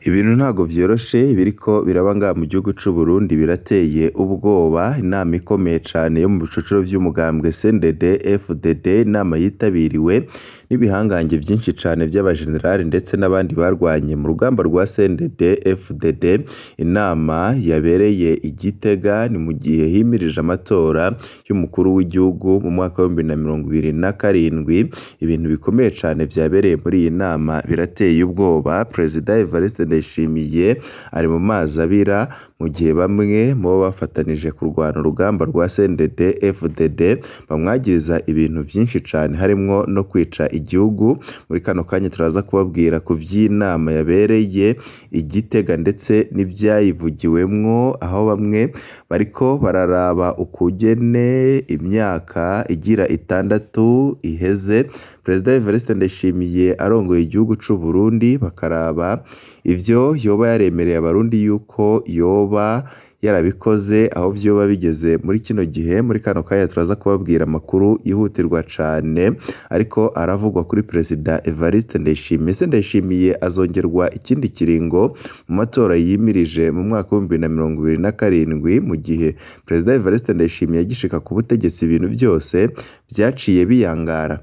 Ibintu ntago vyoroshe biriko biraba ngaha mu gihugu c'Uburundi birateye ubwoba. Inama ikomeye cane yo mu bicocoro vy'umugambwe CNDD FDD, inama yitabiriwe n'ibihangange vyinshi cane vy'abajenerali ndetse n'abandi barwanye mu rugamba rwa CNDD FDD. Inama yabereye i Gitega, ni mu gihe himirije amatora y'umukuru w'igihugu mu mwaka w'2027. Ibintu bikomeye cane vyabereye muri iyi nama birateye ubwoba. Perezida Evariste Ndayishimiye ari mu mazi abira, mu gihe bamwe mu bo bafatanije kurwana urugamba rwa CNDD FDD bamwagiriza ibintu vyinshi cane, harimwo no kwica igihugu. Muri kano kanya turaza kubabwira ku vy'inama yabereye i Gitega ndetse n'ivyayivugiwemwo, aho bamwe bariko bararaba ukugene imyaka igira 6 iheze Perezida Evariste Ndayishimiye arongoye igihugu c'Uburundi, bakaraba ivyo yoba yaremereye abarundi yuko yoba yarabikoze, aho vyoba bigeze muri kino gihe. Muri kano kanya turaza kubabwira amakuru yihutirwa cane ariko aravugwa kuri Perezida Evariste Ndayishimiye. Ese Ndayishimiye azongerwa ikindi kiringo mu matora yimirije mu mwaka w'2027, mu gihe Perezida Evariste Ndayishimiye agishika ku butegetsi ibintu vyose vyaciye biyangara?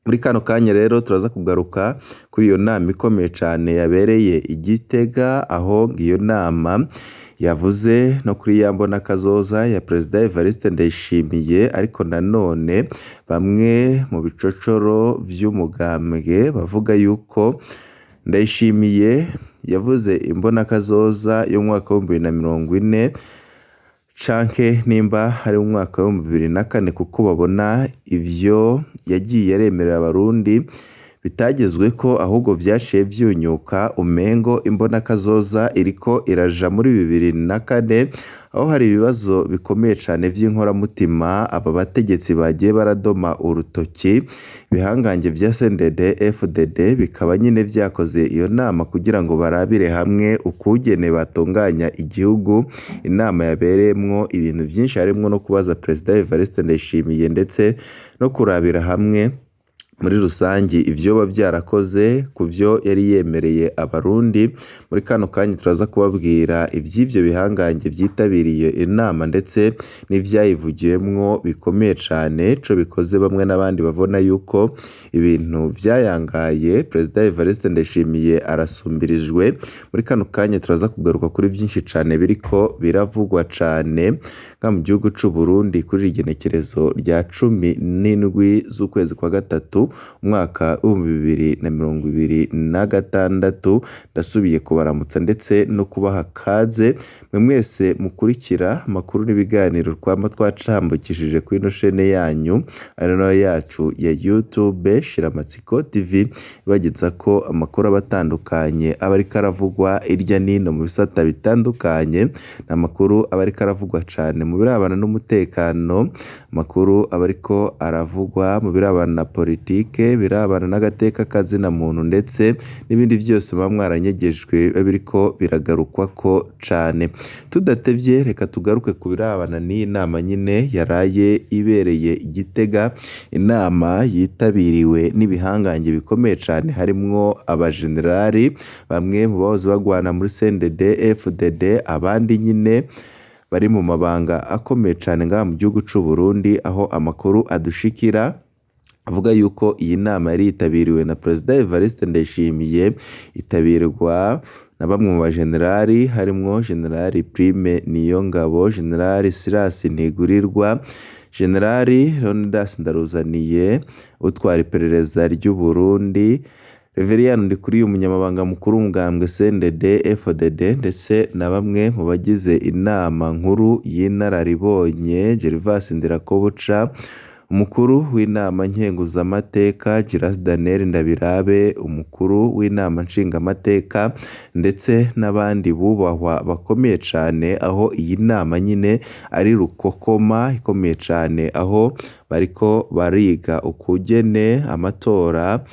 Muri kano kanya rero turaza kugaruka kuri iyo nama ikomeye cane yabereye i Gitega, aho iyo nama yavuze no kuri ya mbonakazoza ya Perezida Evariste Ndayishimiye. Ariko nanone bamwe mu bicocoro vy'umugambwe bavuga yuko Ndayishimiye yavuze imbonakazoza yo mu mwaka w'2040 canke nimba ari mu mwaka w'2004, kuko babona ivyo yagiye aremerera abarundi bitagezweko, ahubwo vyaciye vyunyuka, umengo imbonakazoza iriko iraja muri 2004, aho hari ibibazo bikomeye cane vy'inkoramutima aba bategetsi bagiye baradoma urutoki. Ibihangange vya CNDD FDD bikaba nyene vyakoze iyo nama kugira ngo barabire hamwe ukugene batunganya igihugu. Inama yabereyemwo ibintu vyinshi, harimwo no kubaza Perezida Evariste Ndayishimiye ndetse no kurabira hamwe muri rusangi ivyoba vyarakoze ku vyo yari yemereye abarundi. Muri kano kanya turaza kubabwira ivy'ivyo bihangange vyitabiriye inama ndetse n'ivyayivugiwemwo bikomeye cane. Ico bikoze, bamwe n'abandi babona yuko ibintu vyayangaye, Perezida Evariste Ndayishimiye arasumbirijwe. Muri kano kanya turaza kugaruka kuri vyinshi cane biriko biravugwa cane nga mu gihugu c'Uburundi kuri iri genekerezo rya 17 z'ukwezi kwa gatatu umwaka w'2026. Ndasubiye kubaramutsa ndetse no kubaha kaze mwe mwese mukurikira amakuru n'ibiganiro twama twacambukishije kuri ino shene yanyu ari nayo yacu ya YouTube Shiramatsiko TV, ibagezako amakuru aba atandukanye aba ariko aravugwa irya nino mu bisata bitandukanye. Ni amakuru aba ariko aravugwa cane mu birabana n'umutekano, amakuru aba ariko aravugwa mu birabana na politike, birabana n'agateka kazina muntu ndetse n'ibindi vyose muba mwaranyegejwe biba biriko biragarukwako cane. Tudatevye, reka tugaruke ku birabana n'iyi nama nyene yaraye ibereye i Gitega, inama yitabiriwe n'ibihangange bikomeye cane, harimwo abajenerali bamwe mu bahoze bagwana muri CNDD FDD, abandi nyene bari mu mabanga akomeye cane ngaha mu gihugu c'Uburundi, aho amakuru adushikira avuga yuko iyi nama yari yitabiriwe na Perezida Evariste Ndayishimiye, itabirwa na bamwe mu bajenerali harimwo Jenerali Prime Niyongabo, Jenerali Silas Ntigurirwa, Jenerali Leonidas Ndaruzaniye utwara iperereza ry'Uburundi, Reveriyani Ndikuriye umunyamabanga mukuru w'umugambwe CNDD FDD, ndetse na bamwe mu bagize inama nkuru y'inararibonye Gervas Ndirakobuca, umukuru w'inama nkenguzamateka Giras Daniel Ndabirabe, umukuru w'inama nshingamateka ndetse n'abandi bubahwa bakomeye cane, aho iyi nama nyine ari rukokoma ikomeye cane, aho bariko bariga ukugene amatora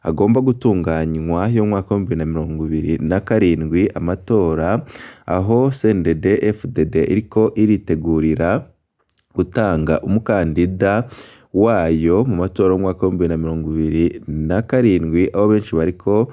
agomba gutunganywa yo mu mwaka w'2027, amatora aho CNDD FDD iriko iritegurira gutanga umukandida wayo mu matora y'umwaka w'2027, aho benshi bariko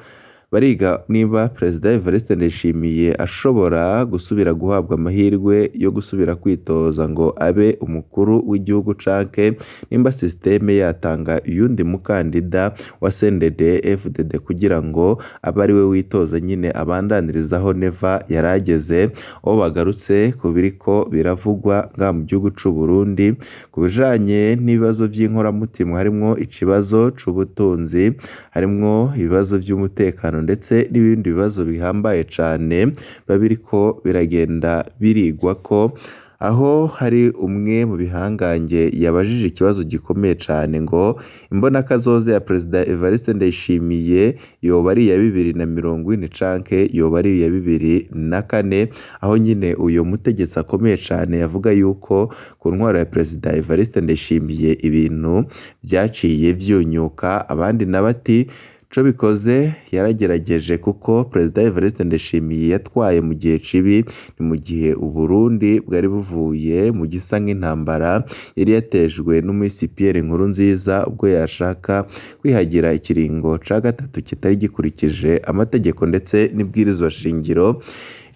Bariga niba Perezida Evariste Ndayishimiye ashobora gusubira guhabwa amahirwe yo gusubira kwitoza ngo abe umukuru w'igihugu canke nimba systeme yatanga uyundi mukandida wa CNDD FDD kugira ngo abe ari we witoza nyine abandanirizaho Neva yarageze. Aho bagarutse ku biriko biravugwa nga mu gihugu c'u Burundi ku bijanye n'ibibazo vy'inkoramutima, harimwo ikibazo c'ubutunzi, harimwo ibibazo vy'umutekano ndetse n'ibindi bibazo bihambaye cane biba biriko biragenda birigwako, aho hari umwe mu bihangange yabajije ikibazo gikomeye cane ngo imbonakazoza ya Perezida Evariste Ndayishimiye yoba ari iya 2040 canke yoba ari iya 2004, aho nyine uyo mutegetsi akomeye cane yavuga yuko ku ntwaro ya Perezida Evariste Ndayishimiye ibintu vyaciye vyunyuka, abandi nabo ati ico bikoze yaragerageje kuko Perezida Evariste Ndayishimiye yatwaye mu gihe cibi, ni mu gihe Uburundi bwari buvuye mu gisa nk'intambara yari yatejwe n'umuhisi Pierre Nkurunziza ubwo yashaka kwihagira ikiringo ca gatatu kitari gikurikije amategeko ndetse n'ibwirizwa shingiro.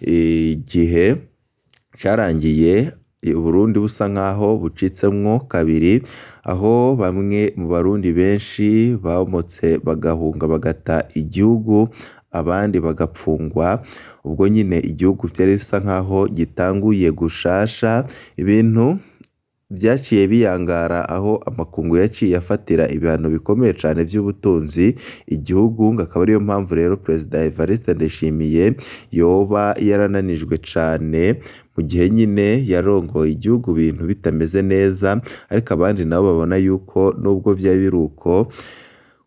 Igihe carangiye Uburundi busa nkaho bucitsemwo kabiri, aho bamwe mu Barundi benshi bomotse bagahunga bagata igihugu, abandi bagapfungwa. Ubwo nyine igihugu vyari bisa nkaho gitanguye gushasha, ibintu vyaciye biyangara aho amakungu yaciye afatira ibihano bikomeye cane vy'ubutunzi igihugu, ngo akaba ariyo mpamvu rero Perezida Evariste Ndayishimiye yoba yarananijwe cane mu gihe nyine yarongoye igihugu ibintu bitameze neza, ariko abandi nabo babona yuko nubwo vyari biri uko,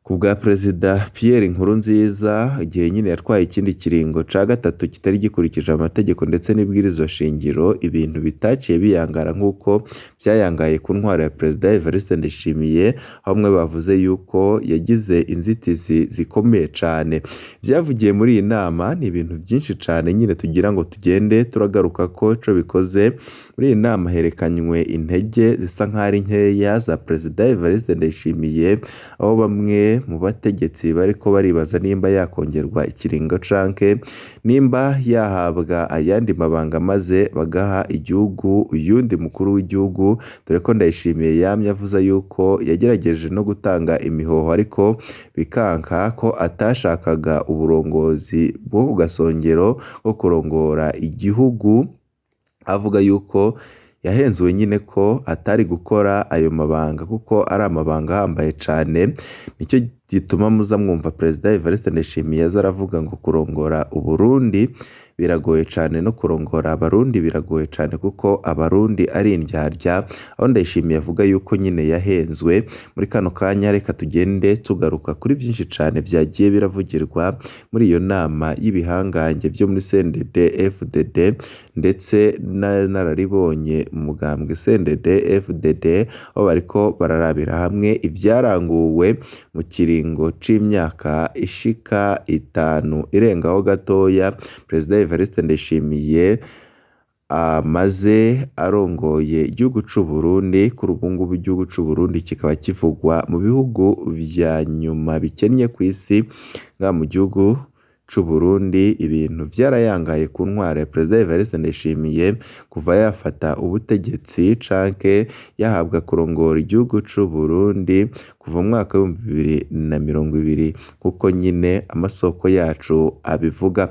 ku bwa Perezida Pierre Nkurunziza igihe nyine yatwaye ikindi kiringo ca gatatu kitari gikurikije amategeko ndetse n'ibwirizwa shingiro, ibintu bitaciye biyangara nk'uko vyayangaye ku ntwaro ya Perezida Evariste Ndayishimiye, aho bamwe bavuze yuko yagize inzitizi zikomeye cane. Ivyavugiye muri iyi nama ni ibintu vyinshi cane nyine tugira ngo tugende turagarukako. Ico bikoze muri iyi nama herekanywe intege zisa nkaho ari nkeya za Perezida Evariste Ndayishimiye, aho bamwe mu bategetsi bariko baribaza nimba yakongerwa ikiringo canke nimba yahabwa ayandi mabanga maze bagaha igihugu uyundi mukuru w'igihugu, dore ko Ndayishimiye yamye avuze yuko yagerageje no gutanga imihoho ariko bikanka ko atashakaga uburongozi bwo ku gasongero bwo kurongora igihugu, avuga yuko yahenzuwe nyine ko atari gukora ayo mabanga kuko ari amabanga ahambaye cane. Nicyo gituma muza mwumva Perezida Evariste Ndayishimiye aza aravuga ngo kurongora Uburundi biragoye cane no kurongora Abarundi biragoye cane kuko Abarundi ari indyarya, aho Ndayishimiye avuga yuko nyine yahenzwe. Muri kano kanya reka tugende tugaruka kuri vyinshi cane vyagiye biravugirwa muri iyo nama y'ibihangange vyo muri CNDD FDD ndetse n'inararibonye mu mugambwe CNDD FDD, aho bariko bararabira hamwe ivyaranguwe mu kiringo c'imyaka ishika 5 irengaho gatoya Perezida Evariste Ndayishimiye amaze arongoye igihugu c'u Burundi. Kuri ubu ngubu igihugu c'u Burundi kikaba kivugwa mu bihugu vya nyuma bikennye kw'isi. Ngaha mu gihugu c'u Burundi ibintu vyarayangaye ku ntwaro ya Perezida Evariste Ndayishimiye kuva yafata ubutegetsi canke yahabwa kurongora igihugu c'u Burundi kuva mu mwaka w'2020, kuko nyine amasoko yacu abivuga.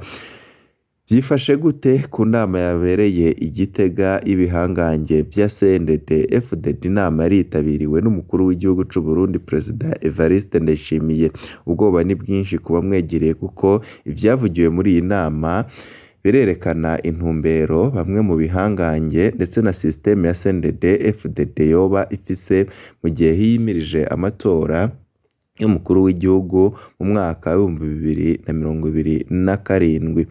Vyifashe gute ku nama yabereye i Gitega y'ibihangange vya CNDD FDD? Inama yaritabiriwe n'umukuru w'igihugu c'u Burundi Perezida Evariste Ndayishimiye. Ubwoba ni bwinshi ku bamwegereye kuko ivyavugiwe muri iyi nama birerekana intumbero bamwe mu bihangange ndetse na systeme ya CNDD FDD yoba ifise mu gihe hiyimirije amatora y'umukuru w'igihugu mu mwaka w'2027.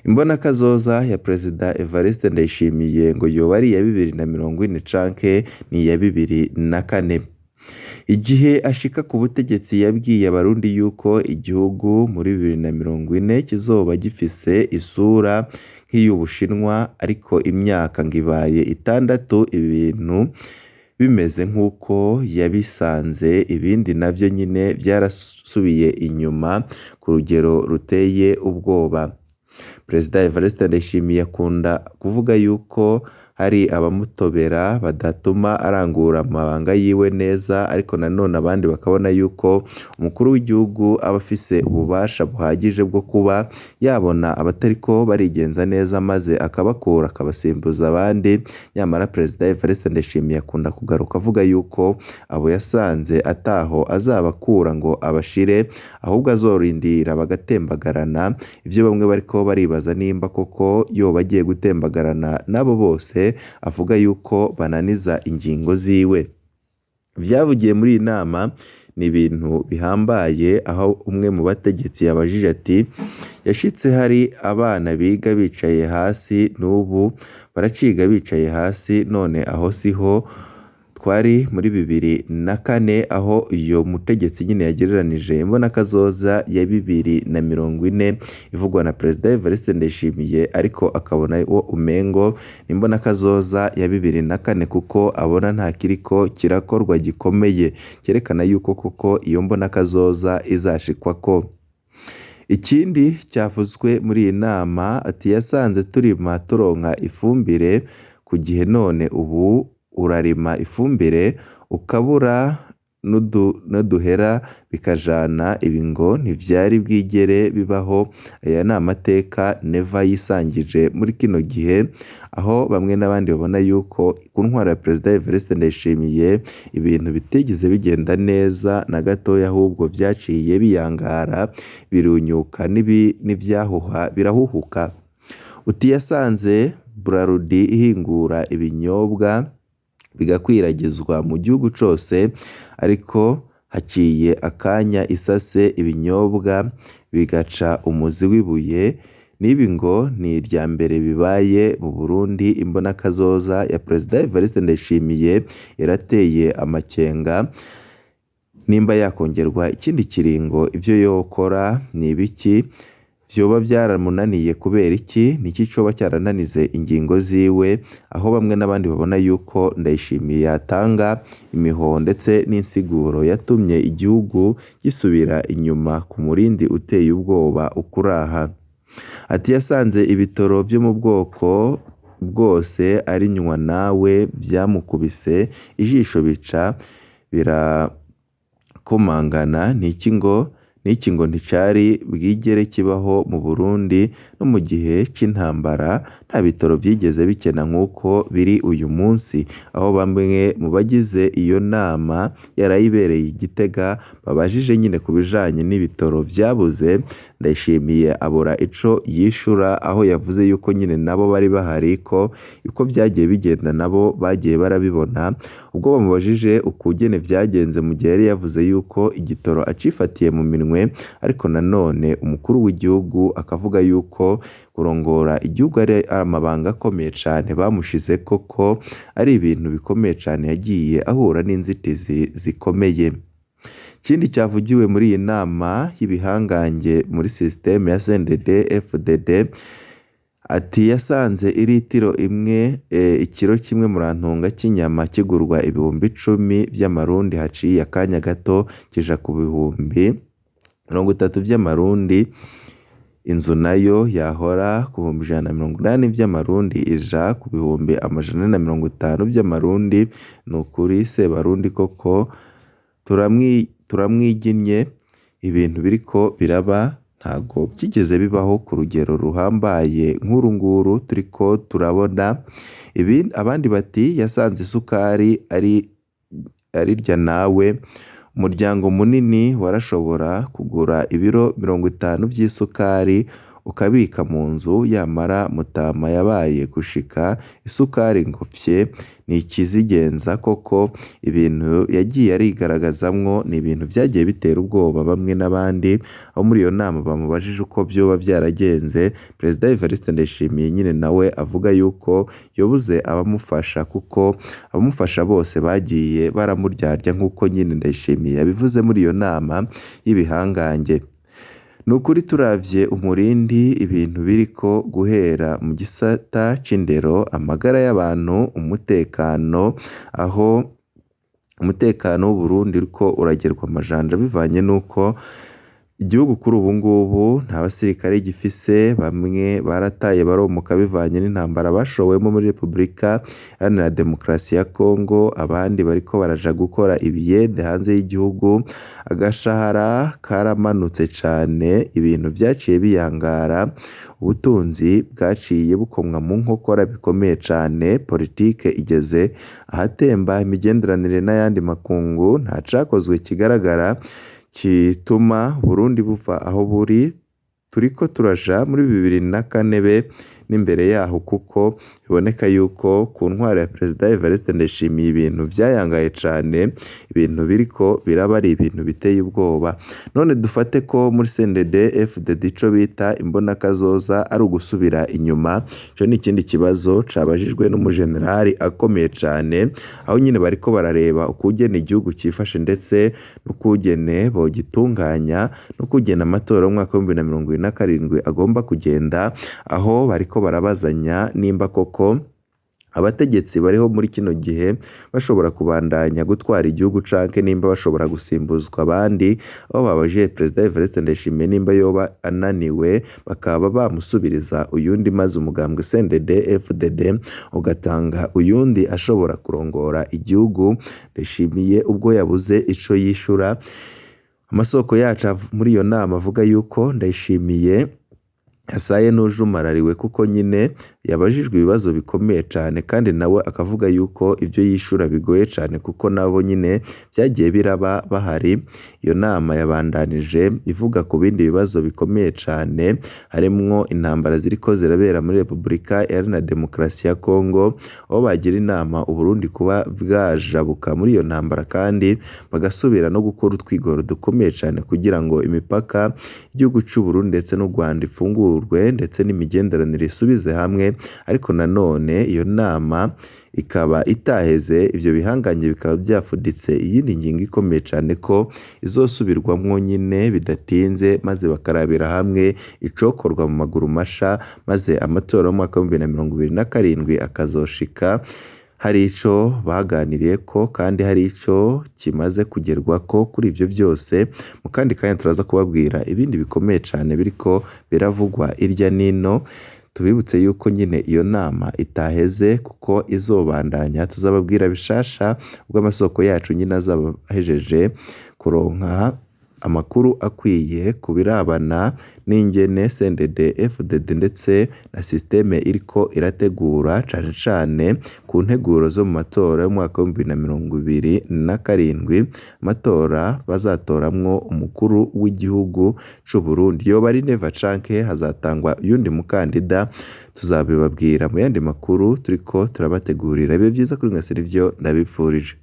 Imbonakazoza ya Perezida Evariste Ndayishimiye ngo yoba ari iya 2040 canke ni iya 2004. Igihe ashika ku butegetsi yabwiye Abarundi yuko igihugu muri 2040 kizoba gifise isura nk'iy'Ubushinwa, ariko imyaka ngo ibaye 6 ibintu bimeze nk'uko yabisanze, ibindi navyo nyene vyarasubiye inyuma ku rugero ruteye ubwoba. Perezida Evariste Ndayishimiye akunda kuvuga yuko hari abamutobera badatuma arangura amabanga yiwe neza, ariko nanone abandi bakabona yuko umukuru w'igihugu aba afise ububasha buhagije bwo kuba yabona abatariko barigenza neza maze akabakura akabasimbuza abandi. Nyamara Perezida Evariste Ndayishimiye akunda kugaruka avuga yuko abo yasanze ataho azabakura ngo abashire, ahubwo azorindira bagatembagarana. Ivyo bamwe bariko baribaza nimba koko yoba agiye gutembagarana n'abo bose avuga yuko bananiza ingingo ziwe. Ivyavugiye muri iyi nama ni ibintu bihambaye, aho umwe mu bategetsi yabajije ati: "Yashitse hari abana biga bicaye hasi, n'ubu baraciga bicaye hasi, none aho siho twari muri 2004", aho uyo mutegetsi nyene yagereranije imbonakazoza ya 2040 ivugwa na Perezida Evariste Ndayishimiye, ariko akabona wo umengo ni imbonakazoza ya 2004 kuko abona nta kiriko kirakorwa gikomeye cyerekana yuko koko iyo mbonakazoza izashikwako. Ikindi cyavuzwe muri iyi nama, ati: "Yasanze turima turonka ifumbire ku gihe, none ubu urarima ifumbire ukabura n'uduhera bikajana, ibi ngo ntivyari bwigere bibaho." Aya ni amateka Neva yisangije muri kino gihe, aho bamwe n'abandi babona yuko ku ntwaro ya Perezida Evariste Ndayishimiye ibintu bitigeze bigenda neza na gatoya, ahubwo vyaciye biyangara birunyuka n'ivyahuha birahuhuka. Uti: "Yasanze Brarudi ihingura ibinyobwa bigakwiragizwa mu gihugu cose, ariko haciye akanya isase ibinyobwa bigaca umuzi w'ibuye. N'ibi ngo ni irya mbere bibaye mu Burundi." Imbonakazoza ya Perezida Evariste Ndayishimiye irateye amakenga, nimba yakongerwa ikindi kiringo ivyo yokora ni ibiki? Vyoba vyaramunaniye kubera iki? Niki coba cyarananize ingingo ziwe? Aho bamwe n'abandi babona yuko Ndayishimiye yatanga imihoho ndetse n'insiguro yatumye igihugu gisubira inyuma ku murindi uteye ubwoba ukuraha. Ati: "Yasanze ibitoro vyo mu bwoko bwose ari nywa nawe vyamukubise ijisho bica birakomangana, niki ngo nticari bwigere kibaho mu Burundi, no mu gihe c'intambara nta bitoro vyigeze bikena nk'uko biri uyu munsi." Aho bamwe mu bagize iyo nama yarayibereye i Gitega babajije nyine ku bijanye n'ibitoro vyabuze, Ndayishimiye abura ico yishura, aho yavuze yuko nyine nabo bari bahari ko uko vyagiye bigenda nabo bagiye barabibona. Ubwo bamubajije ukugene vyagenze mu gihe yari yavuze yuko igitoro acifatiye mu minwe, ariko nanone umukuru w'igihugu akavuga yuko kurongora igihugu ari amabanga akomeye cane bamushize, koko ari ibintu bikomeye cane yagiye ahura n'inzitizi zikomeye. Ikindi cyavugiwe muri iyi nama y'ibihangange muri sisiteme ya CNDD FDD, ati: "Yasanze iritiro imwe ikiro kimwe murantunga cy'inyama kigurwa 10,000 vy'amarundi, haciye akanya gato kija ku 30,000 vy'amarundi, inzu nayo yahora ku 180,000 vy'amarundi ija ku 450,000 vy'amarundi. Ni ukuri Sebarundi koko turamwiginye, ibintu biriko biraba ntago byigeze bibaho ku rugero ruhambaye nk'uru nguru turiko turabona." Abandi bati: "Yasanze isukari ari arirya nawe, umuryango munini warashobora kugura ibiro 50 vy'isukari ukabika mu nzu, yamara mutama yabaye gushika isukari ngo fye, ni ikizigenza koko." Ibintu yagiye arigaragazamwo ni ibintu vyagiye bitera ubwoba bamwe n'abandi, aho muri iyo nama bamubajije uko vyoba vyaragenze, Perezida Evariste Ndayishimiye nyine nawe avuga yuko yobuze abamufasha, kuko abamufasha bose bagiye baramuryarya nk'uko nyine Ndayishimiye yabivuze muri iyo nama y'ibihangange. Ni ukuri turavye umurindi ibintu biriko guhera mu gisata c'indero, amagara y'abantu, umutekano, aho Umutekano w'Uburundi uriko uragerwa amajanja bivanye n'uko igihugu kuri ubu ngubu nta basirikare gifise, bamwe barataye baromoka bivanye n'intambara bashowemwo muri Repubulika Iharanira Demokarasi ya Kongo, abandi bariko baraja gukora ibiyede hanze y'igihugu, agashahara karamanutse cane, ibintu vyaciye biyangara, ubutunzi bwaciye bukomwa mu nkokora bikomeye cane, politike igeze ahatemba, imigenderanire n'ayandi makungu nta cakozwe kigaragara gituma Burundi buva aho buri, turiko turaja muri 2004 be n'imbere yaho kuko biboneka yuko ku ntwaro ya Perezida Evariste Ndayishimiye ibintu vyayangaye cane, ibintu biriko biraba ari ibintu biteye ubwoba. None dufate ko muri CNDD FDD ico bita imbonakazoza ari ugusubira inyuma, ico ni ikindi kibazo cabajijwe n'umujenerali akomeye cane, aho nyene bariko barareba ukugene igihugu cifashe ndetse n'ukugene bogitunganya n'ukugene amatora y'umwaka w'2027 agomba kugenda, aho bariko barabazanya nimba koko abategetsi bariho muri kino gihe bashobora kubandanya gutwara igihugu canke nimba bashobora gusimbuzwa abandi, aho babajije Perezida Evariste Ndayishimiye nimba yoba ananiwe bakaba bamusubiriza uyundi maze umugambwe CNDD FDD ugatanga uyundi ashobora kurongora igihugu. Ndayishimiye ubwo yabuze ico yishura, amasoko yacu muri iyo nama avuga yuko Ndayishimiye asaye n'ujumarariwe kuko nyine yabajijwe ibibazo bikomeye cane kandi nawe akavuga yuko ivyo yishura bigoye cane kuko nabo nyine vyagiye biraba bahari. Iyo nama yabandanije ivuga ku bindi bibazo bikomeye cane harimwo intambara ziriko zirabera muri Repubulika Iharanira Demokarasi ya Kongo, aho bagira inama Uburundi kuba bwajabuka muri iyo ntambara kandi bagasubira no gukora utwigoro dukomeye cane kugira ngo imipaka y'igihugu c'Uburundi ndetse n'u Rwanda ifungurwe ndetse n'imigenderanire isubize hamwe. Ariko nanone iyo nama ikaba itaheze, ivyo bihangange bikaba vyafuditse iyindi ngingo ikomeye cane ko izosubirwamwo nyine bidatinze, maze bakarabira hamwe icokorwa mu maguru masha, maze amatora y'umwaka w'2027 akazoshika hari ico baganiriyeko kandi hari ico kimaze kugerwako kuri ivyo vyose. Mu kandi kanya turaza kubabwira ibindi bikomeye cane biriko biravugwa irya nino. Tubibutse yuko nyine iyo nama itaheze kuko izobandanya, tuzababwira bishasha ubwo amasoko yacu nyine azaba ahejeje kuronka amakuru akwiye ku birabana n'ingene CNDD FDD ndetse na systeme iriko irategura cane cane ku nteguro zo mu matora y'umwaka w'2027, amatora bazatoramwo umukuru w'igihugu c'u Burundi. Yoba ari Neva canke hazatangwa uyundi mukandida, tuzabibabwira mu yandi makuru turiko turabategurira. Ibihe vyiza kuri mwese nivyo ndabipfurije.